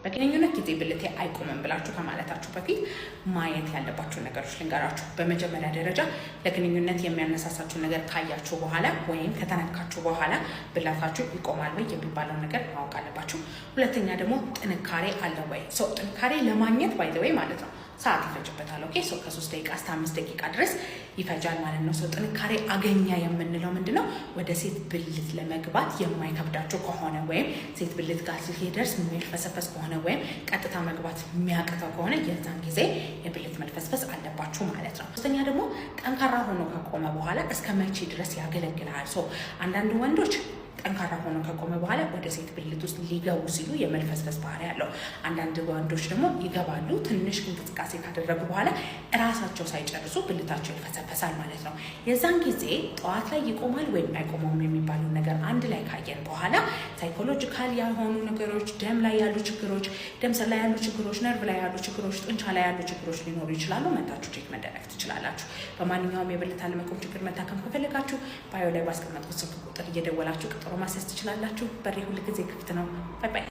በግንኙነት ጊዜ ብልቴ አይቆምም ብላችሁ ከማለታችሁ በፊት ማየት ያለባችሁ ነገሮች ልንገራችሁ። በመጀመሪያ ደረጃ ለግንኙነት የሚያነሳሳችሁ ነገር ካያችሁ በኋላ ወይም ከተነካችሁ በኋላ ብልታችሁ ይቆማል ወይ የሚባለውን ነገር ማወቅ አለባችሁ። ሁለተኛ ደግሞ ጥንካሬ አለ ወይ? ጥንካሬ ለማግኘት by the way ማለት ነው ሰዓት ይፈጅበታል። Okay, so ከ3 ደቂቃ እስከ 5 ደቂቃ ድረስ ይፈጃል ማለት ነው። So ጥንካሬ አገኘ የምንለው ምንድን ነው? ወደ ሴት ብልት ለመግባት የማይከብዳችሁ ከሆነ ወይም ሴት ብልት ጋር ሲደርስ የሚልፈሰፈስ ከሆነ ወይም ቀጥታ መግባት የሚያቅተው ከሆነ የዛን ጊዜ የብልት መልፈስፈስ አለባችሁ ማለት ነው። ሶስተኛ ደግሞ ጠንካራ ሆኖ ከቆመ በኋላ እስከ መቼ ድረስ ያገለግልሃል? So አንዳንድ ወንዶች ጠንካራ ሆኖ ከቆመ በኋላ ወደ ሴት ብልት ውስጥ ሊገቡ ሲሉ የመልፈስፈስ ባህሪ አለው። አንዳንድ ወንዶች ደግሞ ይገባሉ፣ ትንሽ እንቅስቃሴ ካደረጉ በኋላ እራሳቸው ሳይጨርሱ ብልታቸው ይልፈሰፈሳል ማለት ነው። የዛን ጊዜ ጠዋት ላይ ይቆማል ወይም አይቆመውም የሚባለውን ነገር አንድ ላይ ካየን በኋላ psychological የሆኑ ነገሮች፣ ደም ላይ ያሉ ችግሮች፣ ደም ስር ላይ ያሉ ችግሮች፣ ነርቭ ላይ ያሉ ችግሮች፣ ጡንቻ ላይ ያሉ ችግሮች ሊኖሩ ይችላሉ። መታችሁ check መደረግ ትችላላችሁ። በማንኛውም የብልት አለመቆም ችግር መታከም ከፈለጋችሁ bio ላይ ባስቀመጥኩት ስልክ ቁጥር እየደወላችሁ ቀጠሮ ማስያዝ ትችላላችሁ። በሬ ሁል ጊዜ ክፍት ነው። Bye bye።